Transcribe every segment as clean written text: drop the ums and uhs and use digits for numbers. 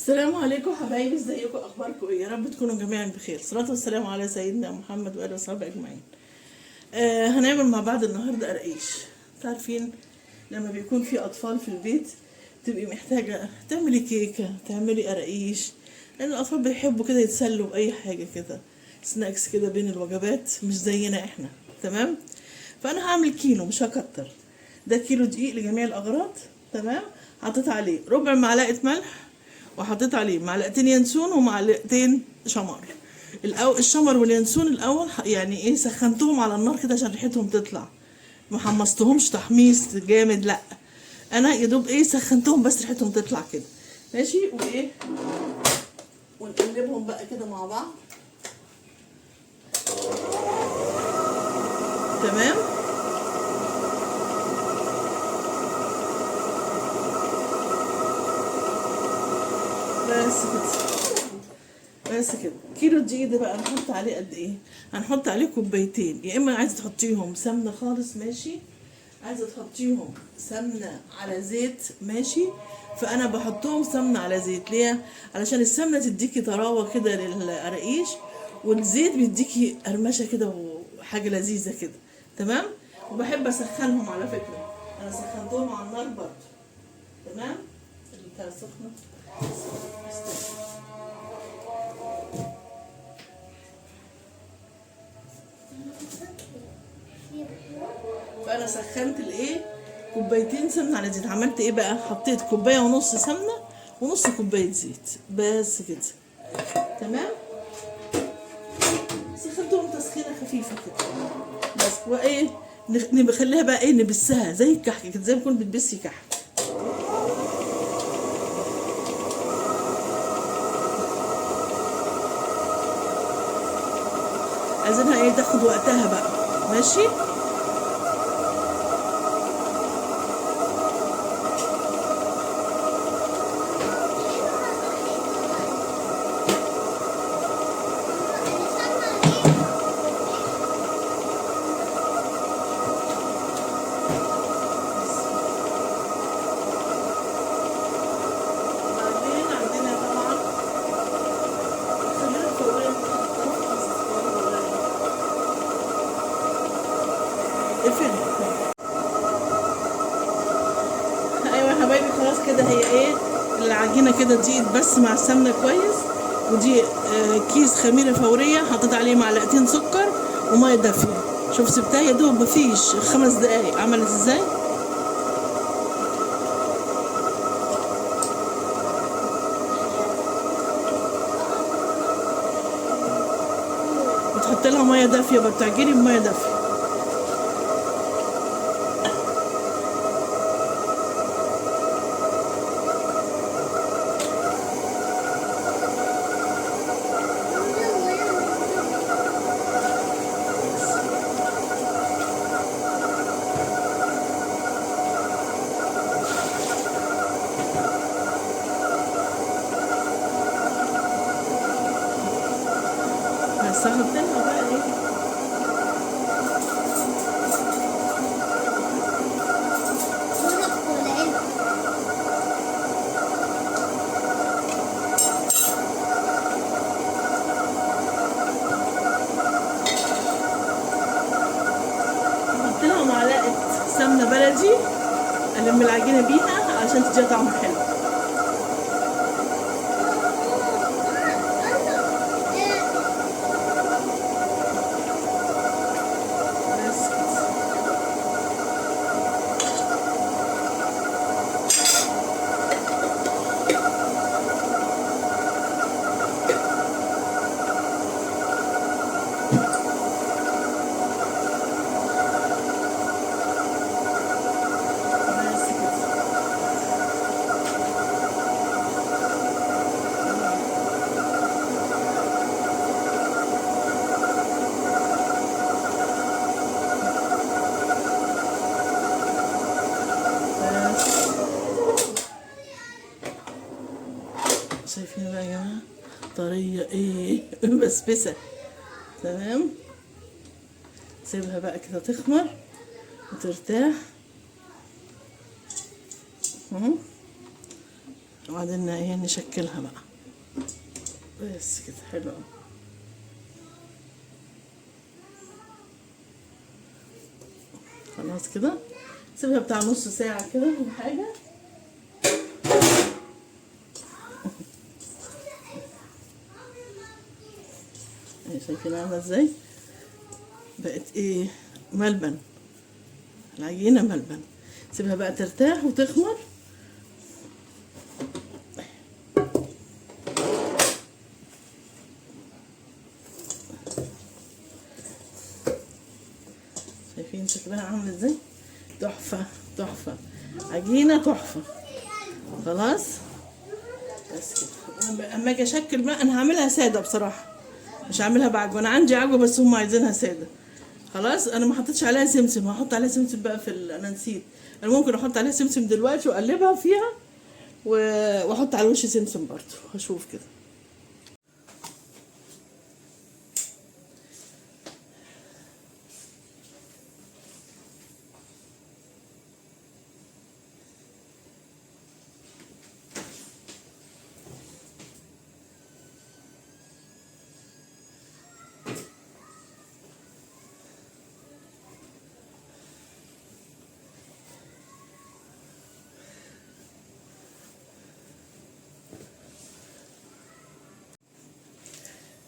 السلام عليكم حبايبي، ازيكم؟ اخباركم ايه؟ يا رب تكونوا جميعا بخير. الصلاة والسلام على سيدنا محمد واله وصحبه اجمعين. هنعمل مع بعض النهارده قراقيش. عارفين لما بيكون في اطفال في البيت تبقي محتاجه تعملي كيكة، تعملي قراقيش، لان الاطفال بيحبوا كده يتسلوا باي حاجة كده، snacks كده بين الوجبات، مش زينا احنا. تمام؟ فانا هعمل كيلو، مش هكتر. ده كيلو دقيق لجميع الاغراض. تمام؟ حطيت عليه ربع معلقه ملح، وحطيت عليه معلقتين ينسون ومعلقتين شمر. الأو الشمر واليانسون الاول يعني ايه، سخنتهم على النار كده عشان ريحتهم تطلع، ما حمصتهمش تحميص جامد، لا انا يا دوب ايه سخنتهم بس ريحتهم تطلع كده. ماشي؟ وايه، ونقلبهم بقى كده مع بعض. تمام؟ بس كده، بس كده. كيلو الدقيق ده بقى هنحط عليه قد ايه؟ هنحط عليه كوبايتين، يا اما عايزه تحطيهم سمنه خالص ماشي، عايزه تحطيهم سمنه على زيت ماشي. فانا بحطهم سمنه على زيت ليه؟ علشان السمنة تديكي طراوه كده للقراقيش، والزيت بيديكي قرمشه كده وحاجه لذيذة كده. تمام؟ وبحب اسخنهم على فكرة، انا سخنتهم على النار برضه. تمام؟ البتاع سخنة. استنى. فانا سخنت الايه، كوبايتين سمنه على زيت. عملت ايه بقى؟ حطيت كوباية ونص سمنه ونص كوباية زيت بس كده. تمام؟ سخنتهم تسخينه خفيفة كده بس. وايه، نخليها بقى ايه، نبسها زي الكحك كده، زي ما تكون بتبسي كحك. عايزينها ايه، تاخد وقتها بقى. ماشي؟ بعدين عندنا طبعا خلينا الفورية اقفل. ايوه يا حبايبي، خلاص كده هي ايه العجينة كده دقيق بس مع السمنة كويس، ودي كيس خميره فورية حطيت عليه معلقتين سكر ومية دافيه. شوف سبتها يا دوب مفيش 5 دقايق، عملت ازاي. وتحط لها مية دافيه بقى، بتعجني بميه دافيه. بس احط لها بقى ايه، احط لها معلقه سمنه بلدي، الم العجينة بيها عشان تديها طعم حلو. بس كده. بس كده. بس شايفين بقى يا جماعة طرية ايه، بسبسة. تمام؟ سيبها بقى كده تخمر وترتاح. اهو. وبعدين ايه نشكلها بقى. بس كده حلو أوي. خلاص كده سيبها بتاع نص ساعة كده ولا حاجة. اهي شايفين عاملة ازاي؟ بقت ايه؟ ملبن، العجينة ملبن. سيبها بقى ترتاح وتخمر. شايفين شكلها عامل ازاي؟ تحفة تحفة، عجينة تحفة. خلاص بس كده. اما اجي اشكل بقى، انا هعملها سادة بصراحة، مش هعملها بعجوة. انا عندي عجوة بس هم عايزينها سادة. خلاص انا ما حطيتش عليها سمسم، هحط عليها سمسم بقى في انا نسيت. انا ممكن احط عليها سمسم دلوقتي واقلبها فيها واحط على الوش سمسم برضو، هشوف كده.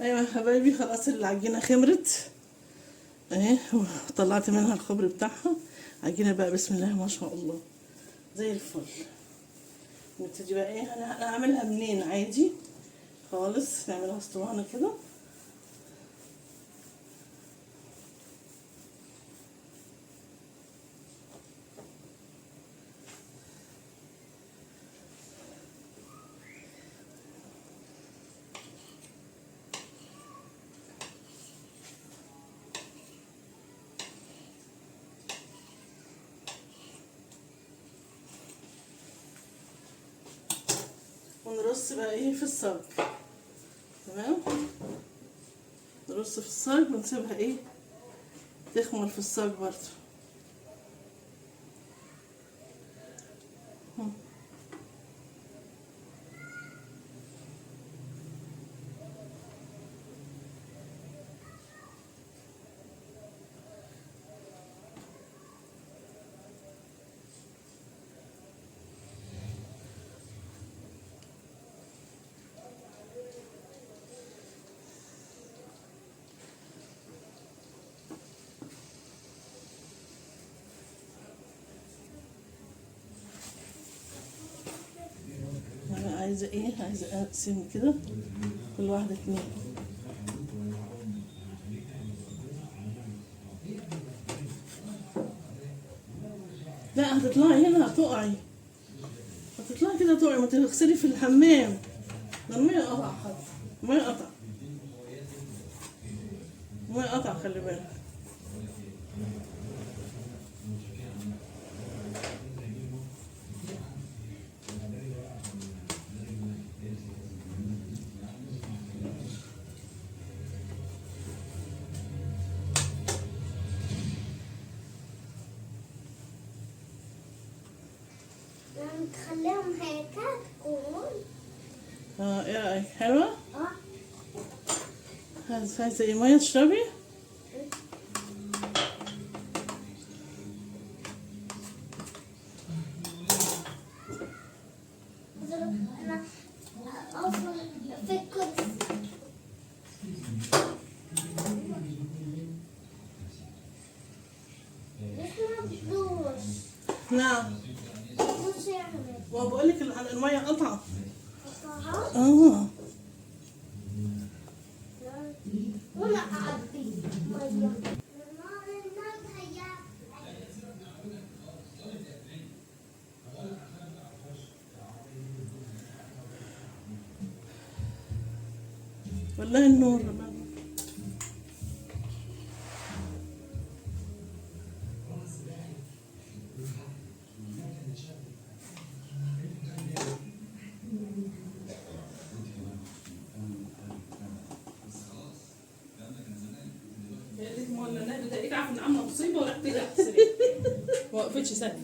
ايوه يا حبايبي، خلاص العجينة خمرت اهي، طلعت منها الخمر بتاعها. عجينه بقى بسم الله ما شاء الله زي الفل. نبتدي بقى ايه؟ انا هعملها منين؟ عادي خالص، نعملها اسطوانة كده. ونرص بقى ايه في الصاج. تمام، نرص في الصاج ونسيبها ايه تخمر في الصاج برضو. انا عايزه ايه؟ عايزه اقسم كده كل واحدة 2. لا هتطلعي هنا هتقعي، هتطلعي كده هتقعي، ما تغسلي في الحمام. ده المية قطع، حتى المية قطع، المية قطع، خلي بالك. لما تخليهم هيك تكون. ايه رايك؟ حلوة؟ عايزه ايه؟ مية تشربي؟ انا اصلا في الكرسي. ليش ما بتدوش؟ نعم. بتدوش يعني. ما بقول لك المية قطعه. قطعه؟ وانا اعبي مية. والله النور. عامله مصيبة وراح تيجي على السرير. ما وقفتش ثانية.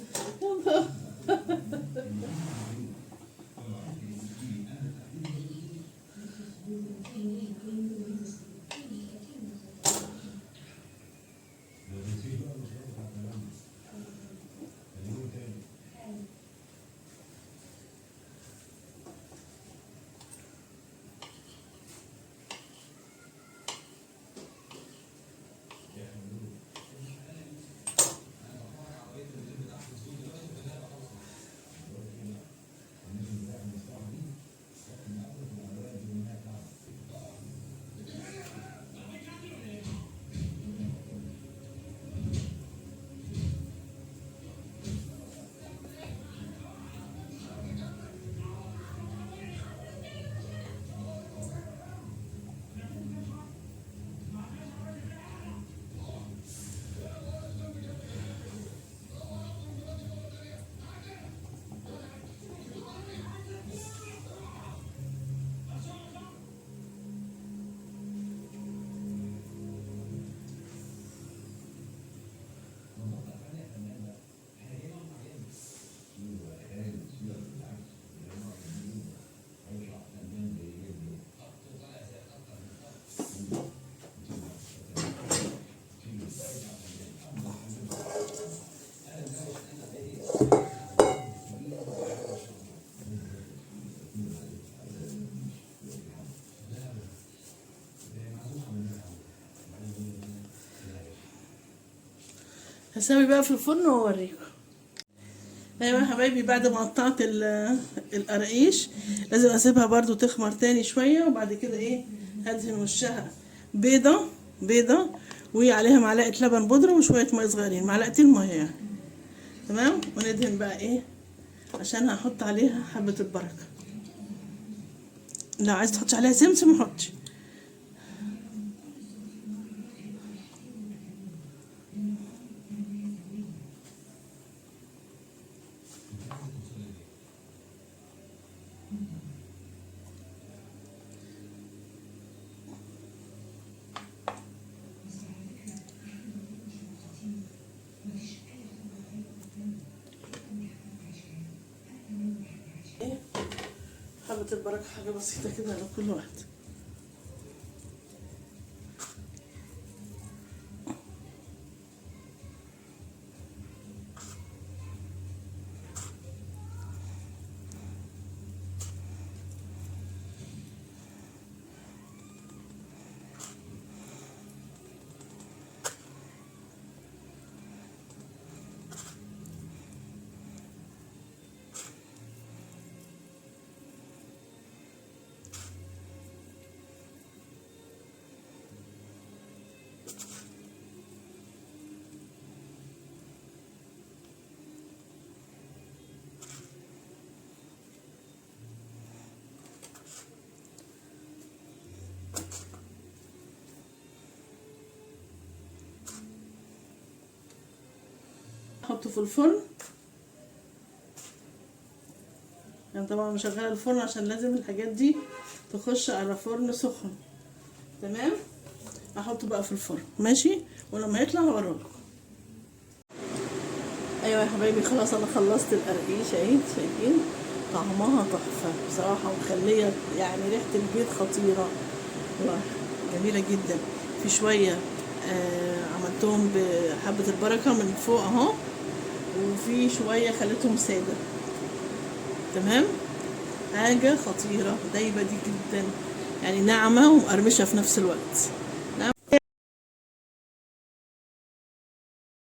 هسوي بقى في الفرن واوريكم. ايوه يا حبايبي، بعد ما قطعت القراقيش لازم اسيبها برضو تخمر تاني شوية، وبعد كده ايه هدهن وشها بيضة بيضة، وعليها معلقه لبن بودره وشوية مية صغيرين، معلقتين مية يعني. تمام. وندهن بقى ايه عشان هحط عليها حبه البركة. لو عايز تحطي عليها سمسم حطي. حبة البركة حاجة بسيطة كده على كل واحد. احطه في الفرن. انا طبعا مشغله الفرن عشان لازم الحاجات دي تخش على فرن سخن. تمام. احطه بقى في الفرن ماشي، ولما يطلع هوريلكم. ايوه يا حبايبي، خلاص انا خلصت القراقيش اهي، شايفين طعمها تحفة بصراحة، ومخليه يعني ريحه البيض خطيرة جميلة جدا. في شوية عملتهم بحبه البركة من فوق اهو، وفي شوية خليتهم ساده. تمام. حاجة خطيرة دايبه دي جدا، يعني ناعمة ومقرمشه في نفس الوقت.